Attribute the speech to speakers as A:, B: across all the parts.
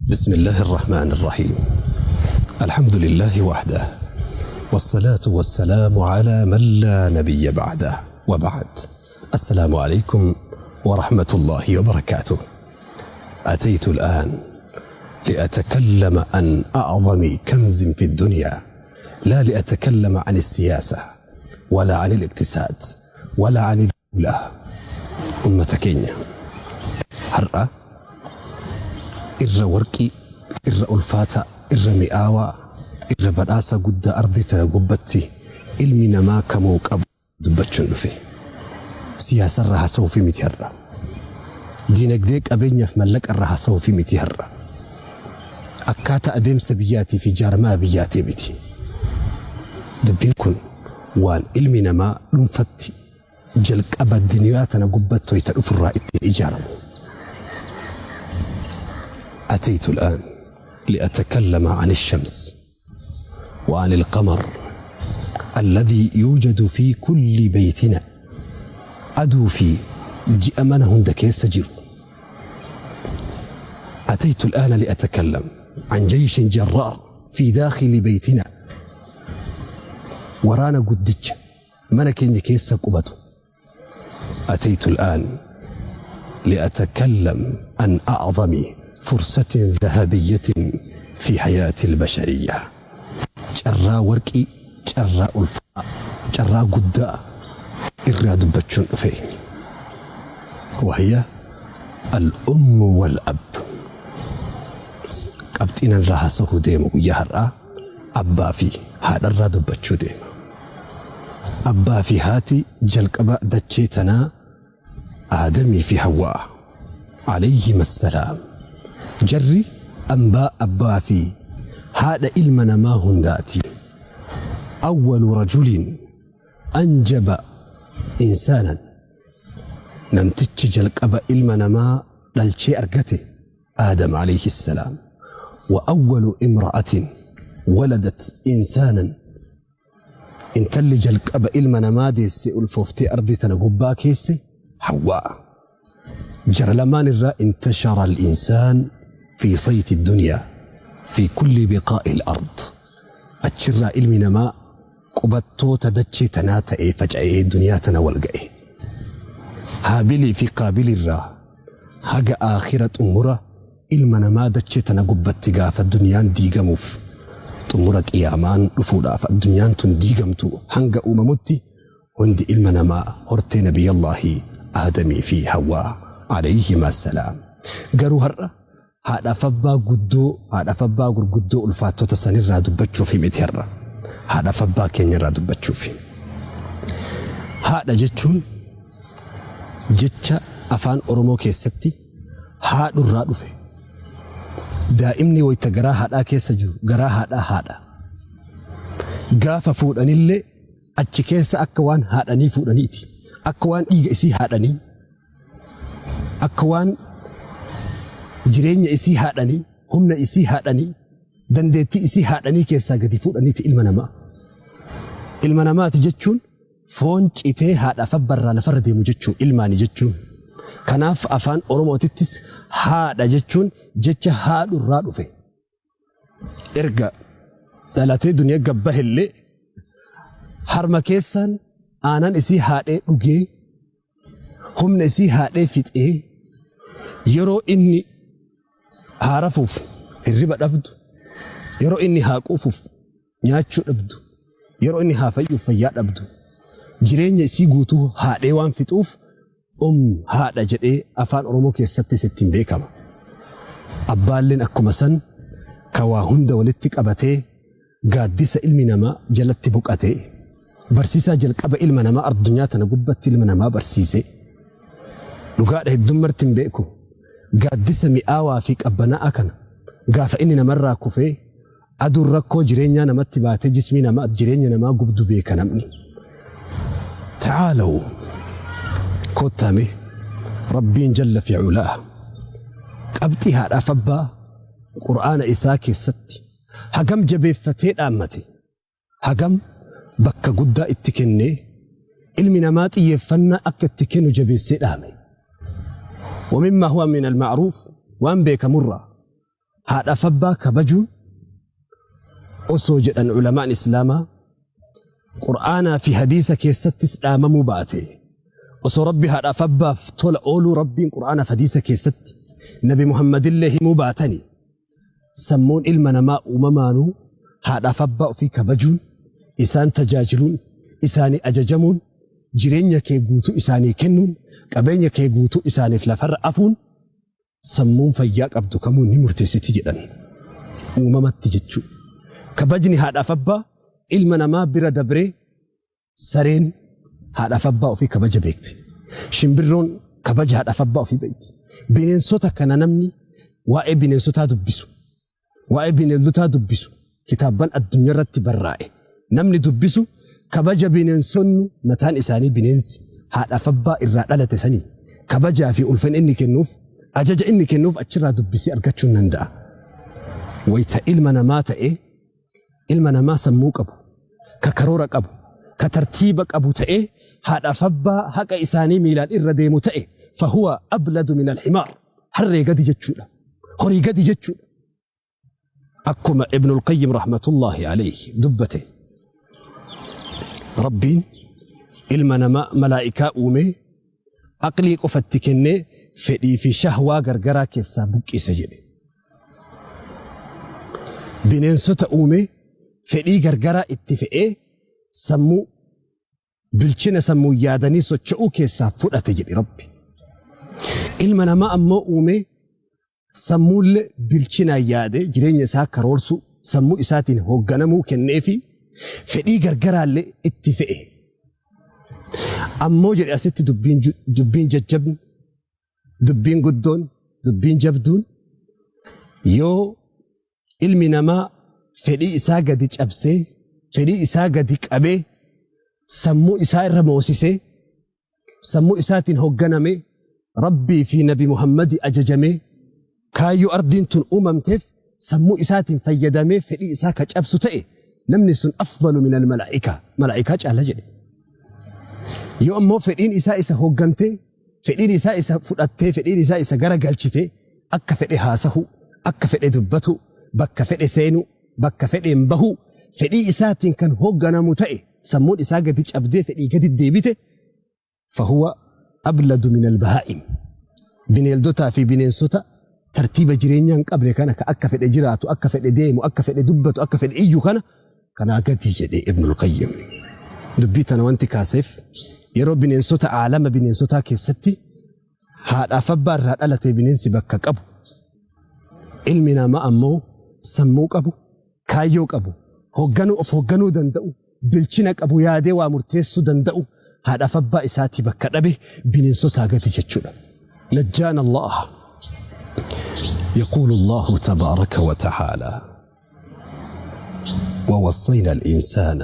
A: بسم الله الرحمن الرحيم. الحمد لله وحده، والصلاة والسلام على من لا نبي بعده، وبعد. السلام عليكم ورحمة الله وبركاته. أتيت الآن لأتكلم عن أعظم كنز في الدنيا، لا لأتكلم عن السياسة ولا عن الاقتصاد ولا عن الدولة. Ummata keenya har'a irra warqii, irra ulfaataa, irra mi'aawaa, irra badhaasa guddaa ardii tana gubbatti ilmi namaa kamuu qabu dubbachuun dhufe. Siyaasarra haasa'uufi miti har'a. Diinagdee qabeenyaaf mallaqarra haasa'uufi miti har'a. Akkaataa adeemsa biyyaatii fi jaarmaa biyyaatii miti. Dubbiin kun waan ilmi namaa dhuunfatti jalqaba duniyaa tana gubbatti wayita dhufurraa ittiin ijaaramu. أتيت الآن لأتكلم عن الشمس وعن القمر الذي يوجد في كل بيتنا. Aduu fi ji'a mana hunda keessa jiru. أتيت الآن لأتكلم عن جيش جرار في داخل بيتنا. Waraana guddicha mana keenya keessa qubatu. أتيت الآن لأتكلم عن أعظم فرصة ذهبية في حياة البشرية. Carraa warqii, carraa ulfaa, carraa guddaa irraa dubbachuun dhufe. وهي الأم والأب. Qabxiin irraa haasa'uu deemu guyyaa har'aa abbaa fi haadharraa dubbachuu deema. Abbaa fi haati jalqaba dachee tanaa Aadamii fi Hawwaa عليهما السلام. Jarri ambaa abbaa fi haadha ilma namaa hundaati. أول رجل أنجب إنسانا, namtichi jalqaba ilma namaa dhalchee argate Aadam عليه السلام. وأول امرأة ولدت إنسانا, intalli jalqaba ilma namaa deesse, ulfooftee ardii tana gubbaa keesse, Hawwaa. Jara lamaan irraa انتشر الإنسان في صيت الدنيا في كل بقاع الأرض. Achirraa ilmi namaa qubattoota dachee tanaa ta'ee faca'ee duniyaa tana wal ga'e. Haabilii fi Qaabilirraa haga aakhira xumura ilma namaa dachee tana gubbatti gaafa duniyaan diigamuuf, xumura qiyaamaan dhufuudhaaf addunyaan tun diigamtu hanga uumamutti, hundi ilma namaa hortee Nabiyyallaahi Aadamii fi Hawwaa عليهما السلام. Garuu har'a haadhaaf abbaa guddoo, haadhaaf abbaa gurguddoo ulfaattota sanirraa dubbachuuf miti har'a. Haadhaaf abbaa keenyarraa dubbachuuf. Haadha jechuun jecha afaan Oromoo keessatti haadhurraa dhufe. Daa'imni wayita garaa haadhaa keessa jiru garaa haadhaa haadha. Gaafa fuudhanillee achi keessa akka waan haadhanii fuudhaniiti. Akka waan dhiiga isii haadhanii, akka waan jireenya isii haadhanii, humna isii haadhanii, dandeettii isii haadhanii keessaa gadi fuudhaniiti ilma namaa. Ilma namaati jechuun foon citee haadhaaf abbarraa lafarra deemu jechuun ilmaani jechuun. Kanaaf afaan Oromootittis haadha jechuun jecha haadhurraa dhufe. Erga dhalatee duniyaa gabbahellee harma keessaan aanan isii haadhee dhugee, humna isii haadhee fixee, yeroo inni haa rafuuf hirriba dhabdu, yeroo inni haa quufuuf nyaachuu dhabdu, yeroo inni haa fayyuuf fayyaa dhabdu, jireenya isii guutuu haadhee waan fixuuf haadha jedhee afaan Oromoo keessattis ittiin beekama. Abbaalleen akkuma san ka waa hunda walitti qabatee, gaaddisa ilmi namaa jalatti boqatee, barsiisaa jalqaba ilma namaa addunyaa tana gubbatti ilma namaa barsiise. Dhugaadha, hedduun marti hin beeku. Gaaddisa mi'aawaa fi qabbanaa'aa kana gaafa inni namarraa kufee, aduun rakkoo jireenyaa namatti baatee, jismii namaa, jireenya namaa gubdu beeka namni. تعالوا kottaame. Rabbiin جل في علاه qabxii haadhaaf abbaa qur'aana isaa keessatti hagam jabeeffatee dhaammate, hagam bakka guddaa itti kennee, ilmi namaa xiyyeeffannaa akka itti kennu jabeessee dhaame. ومما هو من المعروف, waan beekamurraa, Haadhaaf abbaa kabajuun osoo jedhan ulamaan Islaamaa Qur'aanaa fi hadiisa keessattis dhaamamuu baate, osoo Rabbi haadhaaf abbaaf tola ooluu Rabbiin Qur'aanaaf hadiisa keessatti Nabi Muhammadillee himuu baatani, sammuun ilma namaa uumamaanuu haadhaaf abbaa ofii kabajuun, isaan tajaajiluun, isaanii ajajamuun, jireenya kee guutuu isaanii kennuun, qabeenya kee guutuu isaaniif lafarra afuun sammuun fayyaa qabdu kamuu ni murteessiti jedhan. Uumamatti jechuu. Kabajni haadhaaf abbaa ilma namaa bira dabree sareen haadhaaf abbaa ofii kabaja beekti. Shimbirroon kabaja haadhaaf abbaa ofii beekti. Bineensota kana namni waa'ee bineensotaa dubbisu, waa'ee bineeldotaa dubbisu kitaabban addunyaa irratti barraa'e namni dubbisu kabaja bineensonni mataan isaanii bineensi haadhaaf abbaa irraa dhalate sanii kabajaa fi ulfina inni kennuuf, ajaja inni kennuuf achirraa dubbisee argachuu hin danda'a. Wayita ilma namaa ta'ee, ilma namaa sammuu qabu, ka karoora qabu, ka tartiiba qabu ta'ee haadhaaf abbaa haqa isaanii miilaan irra deemu ta'e, fahuwa abladu min alhimaar, harree gadi jechuudha, horii gadi jechuudha. Akkuma Ibnul Qayyim rahmatullahi alayhi dubbate, Rabbiin ilma namaa malaa'ikaa uumee aqlii qofatti kennee fedhii fi shahwaa gargaraa keessaa buqqise jedhe. Bineensota uumee fedhii gargaraa itti fe'ee sammuu bilchina sammuu yaadanii socho'uu keessaa fudhate jedhe Rabbi. Ilma namaa ammoo uumee sammuullee bilchinaan yaadee jireenya isaa karoorsuu, sammuu isaatiin hoogganamuu kenneefi fedhii gargaraallee itti fe'e. Ammoo jedhe asitti dubbiin jajjabni, dubbiin guddoon, dubbiin jabduun, yoo ilmi namaa fedhii isaa gadi cabsee, fedhii isaa gadi qabee, sammuu isaa irra moosisee, sammuu isaatiin hoogganame, Rabbii fi Nabi Muhammadi ajajamee, kaayyoo ardiin tun uumamteef sammuu isaatiin fayyadamee fedhii isaa ka cabsu ta'e, namni sun afdalu min almalaa'ikaa, malaa'ikaa caala jedhe. Yoo ammoo fedhiin isaa isa hooggantee, fedhiin isaa isa fudhattee, fedhiin isaa isa gara galchitee, akka fedhe haasahu, akka fedhe dubbatu, bakka fedhe seenu, bakka fedheen bahu, fedhii isaatiin kan hoogganamu ta'e, sammuun isaa gadi cabdee fedhii gadi deebite, fahuwa abladu min albahaa'im, bineeldotaa fi bineensota tartiiba jireenyaa hin qabne kana, ka akka fedhe jiraatu, akka fedhe deemu, akka fedhe dubbatu, akka fedhe iyyu kana kanaa gadi jedhe Ibnul Qayyim. Dubbii tana wanti kaaseef, yeroo bineensota aalama bineensotaa keessatti haadhaaf abbaa irraa dhalate bineensi bakka qabu, ilmi namaa ammoo sammuu qabu, kaayyoo qabu, hoogganuu, of hoogganuu danda'u, bilchina qabu, yaadee waa murteessuu danda'u, haadhaaf abbaa isaatii bakka dhabe bineensotaa gadi jechuudha. Najjaana Allah. يقول الله تبارك وتعالى: ووصينا الإنسان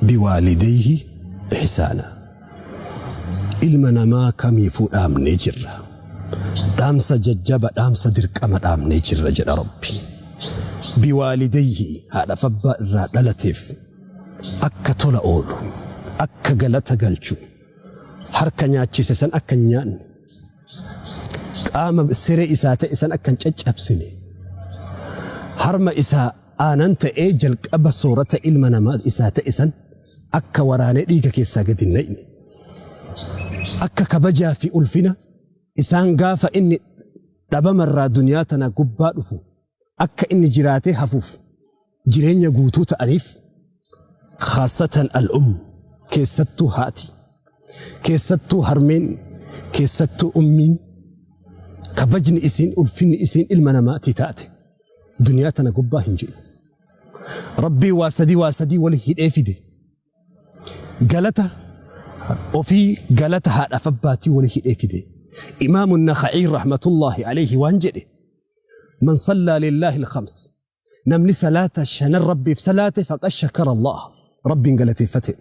A: بوالديه إحسانا. Ilma namaa kamiifuu dhaamnee jirra. Dhaamsa jajjaba, dhaamsa dirqama dhaamnee jirra jedha Rabbi. بوالديه, haadhaaf abbaa irraa dhalateef akka tola oolu, akka galata galchu, harka nyaachise san akka hin nyaanne, qaama siree isaa ta'e san akka hin caccabsine, harma isaa aanan ta'ee jalqaba soorata ilma namaa isaa ta'e san akka waraanee dhiiga keessaa gadi hin naqne, akka kabajaa fi ulfina isaan gaafa inni dhabamarraa duniyaa tana gubbaa dhufu akka inni jiraatee hafuuf jireenya guutuu ta'aniif, خاصة الأم, keessattuu haati, keessattuu harmeen, keessattuu ummiin, kabajni isiin, ulfinni isiin ilma namaatii taate duniyaa tana gubbaa hin jiru. Rabbii waa sadii, waa sadii wali hidhee fide. Galata ofii, galata haadhaaf abbaatii wali hidhee fide. Imaamu Nakhaciin rahmatullahi alayhi waan jedhe: من صلى لله الخمس, namni salaata shanan Rabbiif salaate, فقد شكر الله, Rabbiin galateeffate.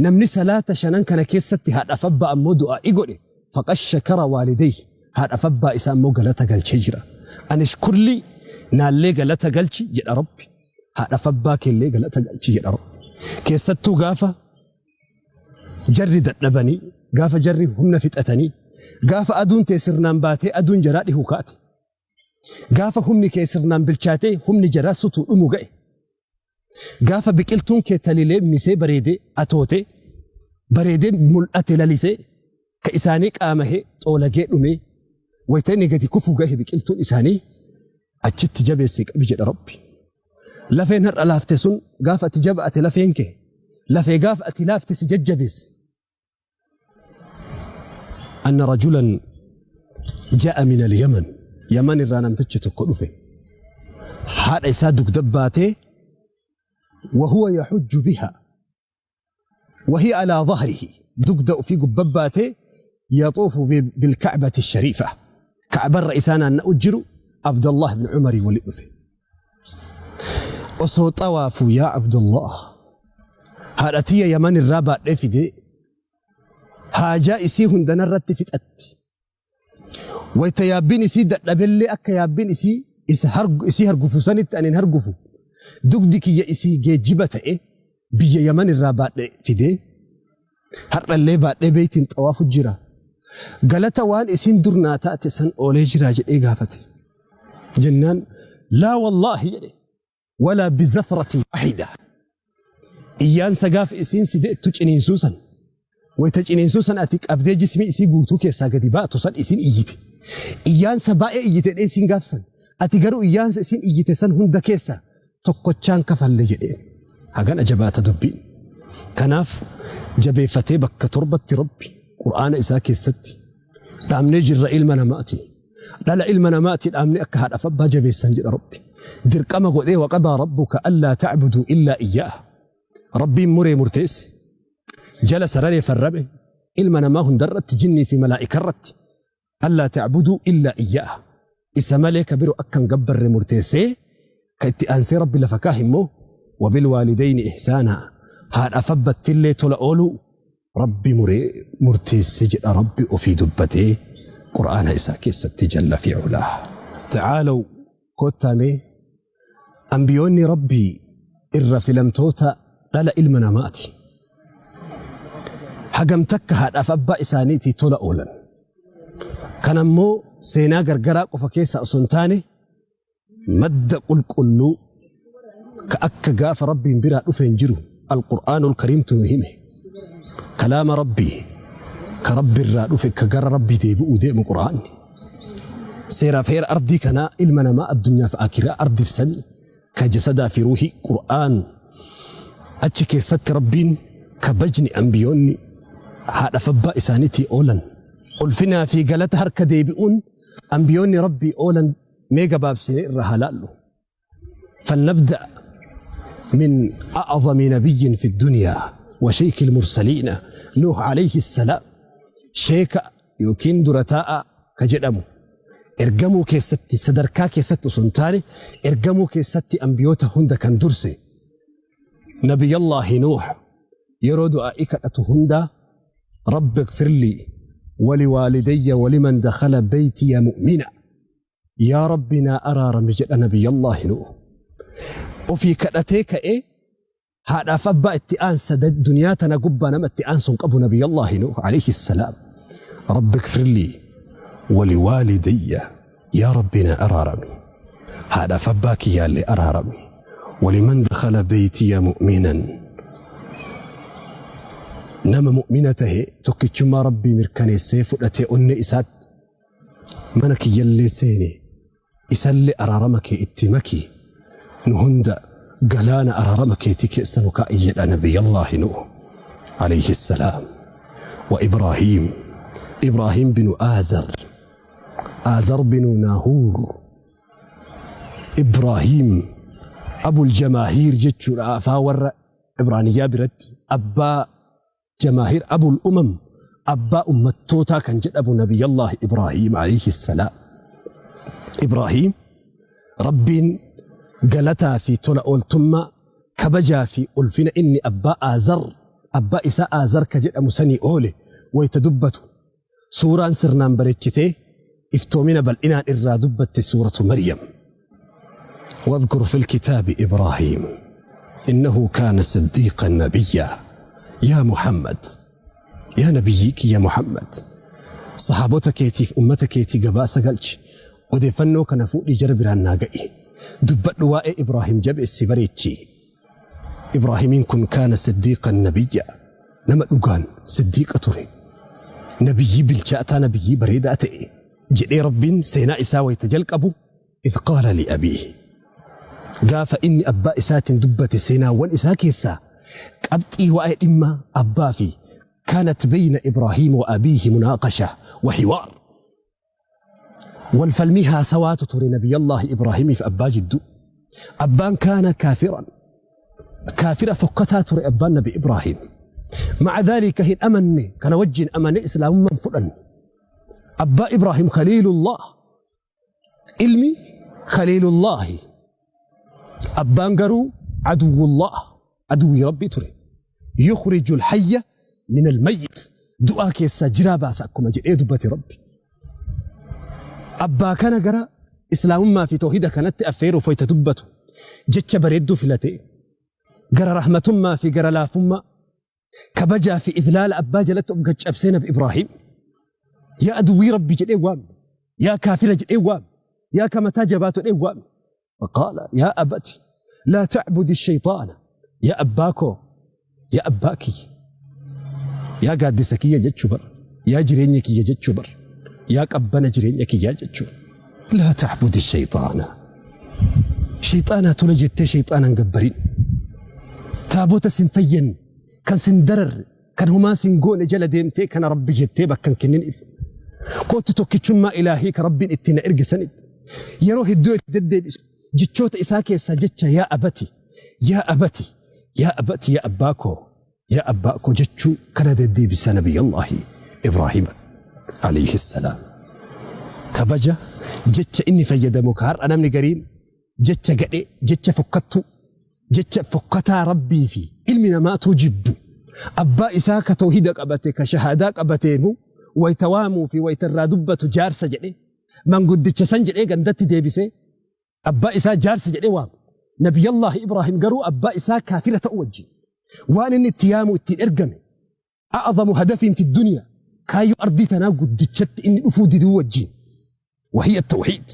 A: Namni salaata shanan kana keessatti haadhaaf abbaa ammoo du'aa godhe, فقد شكر والديه, haadhaaf abbaa isaa ammoo galata galchee jira. أن اشكر لي, naallee galata galchi jedha Rabbi, haadhaaf abbaa keellee galata galchi jedha Rabbi. Keessattuu gaafa jarri dadhabanii, gaafa jarri humna fixatanii, gaafa aduun tee sirnaan baatee aduun jaraa dhihu kaate. Gaafa humni kee sirnaan bilchaatee humni jaraa sutuu dhumu ga'e. Gaafa biqiltuun kee talilee misee bareedee atootee bareedee mul'ate lalisee ka isaanii qaamahee xoolagee dhumee wayita inni gadi kufuu gahe biqiltuun isaanii achitti jabeessii qabi jedha Rabbi. Lafeen har'a laafte sun gaafa ati jabaate lafeen kee lafee gaafa ati laafte si jajjabeesse. Anna rajulan ja'a min al-Yaman. Yaman irraa namtichi tokko dhufe. Haadha isaa dugda baatee wahuwa yaxujju biha wahiya alaa dhahrihi dugda ofii gubba baatee yaxuufu bilkacbati shariifa kacbarra isaa naanna'u jiru Abdallah ibn Umarii wali dhufe. Osoo xawaafuu yaa Abdullah haadha tiyya Yaman irraa baadhee fidee haajaa isii hunda narratti fixatti. Wayta yaabbiin isii dadhabellee akka yaabbiin isii isa hargu isii hargufu sanitti ani hin hargufu. Dugdi kiyya isii geejjiba ta'e biyya Yaman irraa baadhe fidee har'allee baadhee beeytiin xawaafu jira. Galata waan isiin dur naa taate san oolee jira jedhee gaafate. Jennaan laa wallaahi jedhe walaa bizafratin waahida. Iyyaansa gaafa isiin si deettu ciniinsuu san wayta ciniinsuu san ati qabdee jismii isii guutuu keessaa gadi baatu san isiin iyyite. Iyyaansa baay'ee iyyite jedhee isiin gaafsan. Ati garuu iyyaansa isiin iyyite san hunda keessaa tokkochaan kafalle jedheen. Hagana jabaata dubbiin. Kanaaf jabeeffatee bakka torbatti Rabbi Qur'aana isaa keessatti dhaamnee jirra ilma namaati. Dhala ilma namaati dhaamne akka haadhaaf abbaa jabeessan jedha Rabbi. Dirqama godhee waqadaa rabbuka allaa ta'buduu illaa iyyaah. Rabbiin muree murteesse. Jala sararee farrame ilma namaa hundarratti jinnii fi malaa'ikarratti allaa ta'buduu illaa iyyaah. Isa malee ka biro akka hin gabbarre murteessee ka itti aansee Rabbi lafa kaahe immoo wabil waalidayni ihsaanaa haadhaaf abbattillee tola ooluu Rabbi muree murteesse jedha Rabbi ofii dubbatee Qur'aana isaa keessatti jalla fi culaa. Ta'aalaw koottaa mee Anbiyoonni Rabbii irra filamtoota dhala ilma namaati. Hagam takka haadhaaf abbaa isaaniitii tola oolan. Kana immoo seenaa gargaraa qofa keessaa osoo hin taane madda qulqulluu ka akka gaafa Rabbiin biraa dhufeen jiru Alqur'aanul Kariimtu nu hime. Kalaama Rabbii ka Rabbi irraa dhufe ka gara Rabbii deebi'uu deemu Qur'aanni. Seeraaf heera ardii kanaa ilma namaa addunyaaf aakiraa ardiif samii ka jasadaa fi ruuhii Qur'aan achi keessatti Rabbiin kabajni anbiyoonni haadhaaf abbaa isaaniitii oolan ulfinaa fi galata harka deebi'uun anbiyoonni Rabbii oolan mee gabaabsinee irraa haa laallu. فلنبدأ من أعظم نبي في الدنيا وشيخ المرسلين نوح عليه السلام sheeka yookiin dura taa'aa ka jedhamu ergamuu keessatti sadarkaa keessatti osoo hin taane ergamuu keessatti ambiyoota hunda kan durse nabiyallaahi Nuuh yeroo du'aa'ii kadhatu hundaa rabbi ighfirlii waliwaalidayya waliman dakhala beeytiya mu'mina Yaa Rabbi naa araarami jedha Nabiyyallaahi Nuuh. Ofii kadhatee ka'ee haadhaaf abbaa itti aansa duniyaa tana gubbaa nama itti aansu hin qabu Nabiyyallaahi Nuuh alayhi salaam. Rabbi ighfirlii waliwaalidayya yaa Rabbi naa araarami. Haadhaaf abbaa kiyyaallee araarami. Waliman dakhala beeytiya mu'minan. Nama mu'mina tahe tokkichummaa Rabbii mirkaneessee fudhatee onnee isaatti Mana kiyyallee seeni, isallee araarama kee itti maki, nu hunda galaana araarama keetii keessa nu kaa'i jedha Nabiyyallaahi Nuuh alayhi salaam. Wa Ibraahiim, Ibraahiim binu Aazar, Aazar binu Naahuur, Ibraahiim Abul Jamaahiir jechuudha afaan warra Ibraaniyyaa biratti abbaa Jamaahir Abul Umam abbaa ummattootaa kan jedhamu Nabiyyallaahi Ibraahiim alayhi salaam. Ibraahiim Rabbiin galataa fi tola ooltummaa kabajaa fi ulfina inni abbaa Aazar abbaa isaa Aazar ka jedhamu sanii oole wayta dubbatu suuraan sirnaan bareechitee iftoomina bal'inaan irraa dubbatte suuratu Maryam. واذكر في الكتاب إبراهيم إنه كان صديقا نبيا يا محمد يا نبيك يا محمد صحابota keetiif ummata keetii gabaasa galchi. Odeeffannoo kana fuudhii jara biraan naa ga'i. Dubbadhu waa'ee Ibraahim jabeessi bareechi. Ibraahimiin kun kaana siddiiqan nabiyya. Nama dhugaan siddiiqa ture. Nabiyyii bilchaataa nabiyyii bareedaa ta'e jedhee Rabbiin seenaa isaa wayta jalqabu idh qaala li abiihi. Gaafa inni abbaa isaatiin dubbate seenaawwan isaa keessaa qabxii waa'ee dhimma abbaa fi kaanat beyna Ibraahiima wa abiihi munaaqasha wa hiwaar. Wal falmii haasawaatu ture Nabiyyallaahi Ibraahimiif abbaa jidduu. Abbaan kaana kaafiran. Kaafira fokkataa ture abbaan Nabi Ibraahim. Ma'a dhaalika hin amanne kana wajjin amanee islaamummaa hin fudhanne. Abbaa Ibraahim Khaliilullah. Ilmi Khaliilullaahi. Abbaan garuu aduwwullah aduwwii Rabbii ture. Yukhrijul hayya minal mayyit du'aa keessaa jiraa baasa akkuma jedhee dubbate Rabbi. Abbaa kana gara islaamummaa fi toohida kanatti affeeruuf wayta dubbatu jecha bareedduu filatee gara rahmatummaa fi gara laafummaa kabajaa fi idlaala abbaa jalatti of gaccabsee nabi Ibraahim yaa aduwwii Rabbi jedhee waame yaa kaafira jedhee waame yaa kamataa jabaatu jedhee waame Faqaala yaa abati laa ta'budi shayxaana yaa abbaa koo yaa abbaa kiyya yaa gaaddisa kiyya jechuu bar yaa jireenya kiyya jechuu bar yaa qabbana jireenya kiyyaa jechuu laa ta'budi shayxaana shayxaanaa tola jettee shayxaanaan gabbarin taabota sin fayyanne kan sin dararre kan homaa sin goone jala deemtee kana rabbi jettee bakka hin kenniniif. Koottu tokkichummaa ilaahii ka rabbiin itti na erge sanitti yeroo hedduu itti deddeebisu jechoota isaa keessaa jecha yaa abati yaa abati yaa abati yaa abbaa koo yaa abbaa koo jechuu kana deddeebisa nabiyyallaahi Ibraahim alayhi salaam. Kabaja jecha inni fayyadamu ka har'a namni gariin jecha gadhee jecha fokkattuu Jecha fokkataa Rabbii fi ilmi namaatuu jibbu. Abbaa isaa ka tawhiida qabate, ka shahaadaa qabateefu wayta waamuu fi wayta irraa dubbatu jaarsa jedhee, manguddicha san jedhee gandatti deebisee, abbaa isaa jaarsa jedhee waama. Nabiyyallaahi Ibraahim garuu abbaa isaa kaafira ta'uu wajjin waan inni itti yaamu ittiin ergame a'zamu hadafin fi duniyaa kaayyoo ardii tanaa guddichatti inni dhufuu diduu wajjin wahiya tawhiid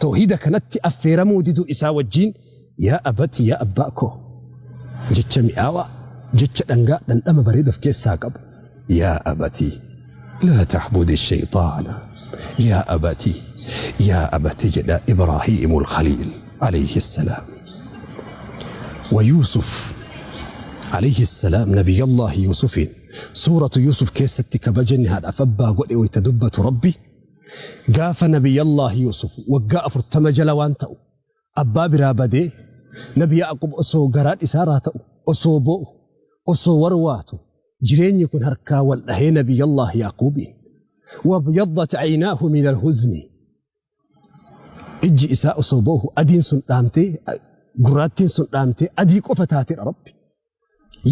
A: tawhiida kanatti affeeramuu diduu isaa wajjin yaa abati yaa abbaa koo jecha mi'aawaa jecha dhangaa dhandhama bareeda of keessaa qabu yaa abati laa ta'budi shayxaana yaa abati yaa abati jedha Ibraahiimul Khaliil alayhi salaam. ويوسف عليه السلام نبي الله يوسفين سورة يوسف كيستي كبجني هذا فبا قولي ويتدبت ربي قاف نبي الله يوسف وقا أفرتما جلوان تأو أبا برابدي نبي يعقوب أسو قران إسارة أسو بو أسو ورواتو jireenyi kun harkaa wal dhahee nabiyallah Yaaquubiin wabyaddat aynaahu min alhuzni Ijji isaa osoo boohu adiin sun dhaamtee gurraattiin sun dhaamtee adii qofa taatedha Rabbi.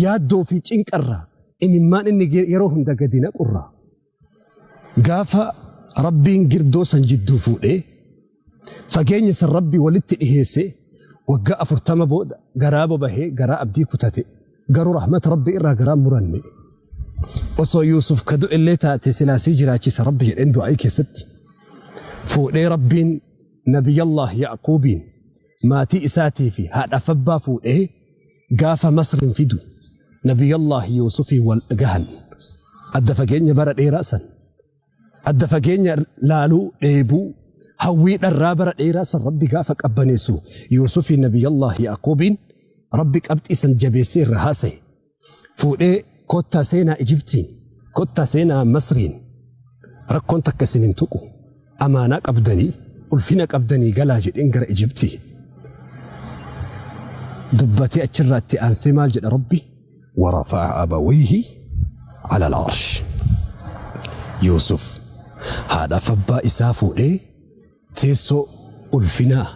A: Yaaddoo fi cinqarraa imimmaan inni yeroo hunda gadi naqurraa gaafa Rabbiin girdoo san jidduu fuudhee fageenya san Rabbi walitti dhiheessee waggaa 40 booda garaa bobahee garaa abdii kutate garuu rahmata Rabbi irraa garaa muranne. Osoo Yuusuf ka du'e illee taate silaa sii jiraachisa Rabbi jedheen du'aa'ii keessatti. Fuudhee Rabbiin Nabiyallaah Ya'quubiin maatii isaatii fi haadhaaf abbaa fuudhee gaafa Masriin fidu Nabiyallaah Yuusufiin wal gahan. Adda fageenya bara dheeraa san. Adda fageenya laaluu, dheebuu, hawwii dharraa bara dheeraa san Rabbi gaafa qabbaneessu Yuusufiin Nabiyallaah Ya'quubiin Rabbi qabxii san jabeessee irra haasaye. Fuudhee kottaa seenaa Ijibtiin, kottaa seenaa Masriin rakkoon takka isin hin tuqu, amaanaa qabdanii, ulfina qabdanii galaa jedheen gara Ijibtii. Dubbatee achirraa itti aansee maal jedha Rabbi? Warafa'a abawayhi ala al-arsh. Yuusuf haadhaaf abbaa isaa fuudhee teessoo ulfinaa,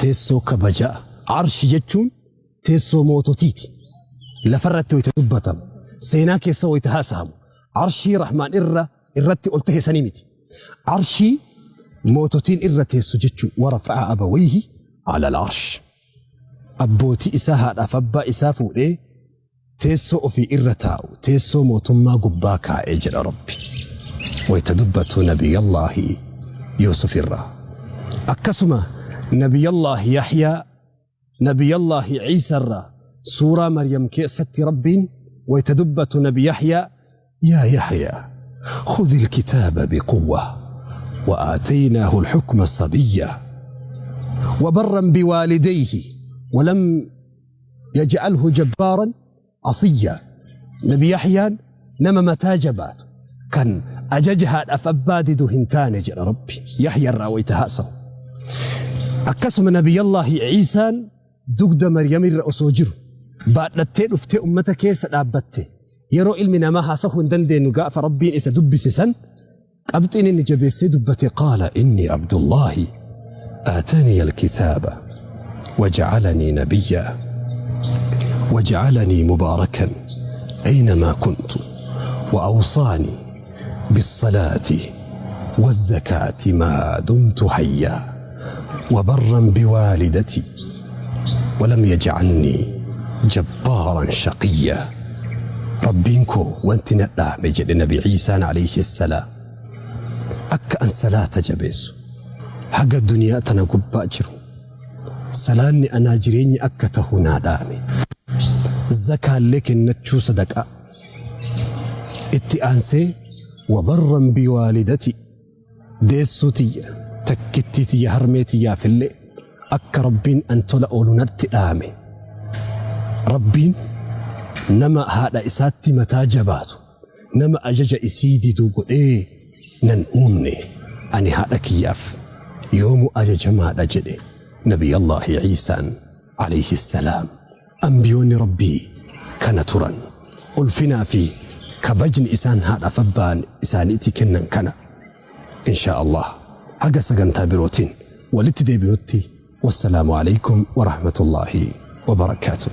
A: teessoo kabajaa, arshi jechuun teessoo moototiiti. Lafarratti wayita dubbatamu, seenaa keessa wayita haasahamu, arshii Rahmaan irra irratti ol tahe sanii miti. Arshii moototiin irra teessu jechuu warafa'a abawayhi ala al-arsh. Abbootii isaa haadhaaf abbaa isaa fuudhee teessoo ofii irra taa'u, teessoo mootummaa gubbaa kaa'e jedha Rabbi. Wayita dubbatu Nabiyallaahi Yuusuf irraa. Akkasuma Nabiyallaahi Yahyaa Nabiyallaahi Iisarraa suuraa Maryam keessatti Rabbiin wayta dubbatu Nabi Yahyaa Yaa Yahyaa khudhil kitaaba biquwwa wa aataynaahu alhukma sabiyyaa wa barran biwaalidayhi wa lam yaj'alhu jabbaaran asiyyaa. Nabi Yahyaan nama mataa jabaatu kan ajaja haadhaaf abbaa didu hin taane jedha Rabbi Yahya irraa wayta haasawu. Akkasuma Nabiyallaahi Iisaan dugda Maryam irra osoo jiru baadhattee dhuftee ummata keessa dhaabbatte yeroo ilmi namaa haasahuu hin dandeenyu gaafa Rabbiin isa dubbise san qabxiin inni jabeessee dubbate qaala inni Abdullaahi aataniya alkitaaba wajacalanii nabiyyaa wajacalanii mubaarakan aynamaa kuntu wa awsaanii bissalaati wazzakaati maa dumtu hayyaa wabarran biwaalidatii walam yajcalnii jabbaaran shaqiyyaa Rabbiin koo wanti na dhaame jedhe Nabi Iisaan alayhi salaam akka an salaata jabeessu haga duniyaa tana gubbaa jiru salaanni anaa jireenya akka tahu naa dhaame zakaallee kennachuu sadaqaa itti aansee wabarran biwaalidati deessuu tiyya takkittii tiyya harmee tiyyaafillee akka Rabbiin an tola oolu natti dhaame. Rabbiin nama haadha isaatti mataa jabaatu, nama ajaja isii didu godhee nan uumne. Ani haadha kiyyaaf yoomu ajajamaadha jedhe Nabiyallaahi Iisaan aleyhi salaam. Anbiyoonni Rabbii kana turan. Ulfinaa fi kabajni isaan haadhaaf abbaan isaaniitii kennan kana. Inshaa Allah haga sagantaa birootiin walitti deebinutti wassalaamu aleykum warahmatullaahi wabarakaatuh.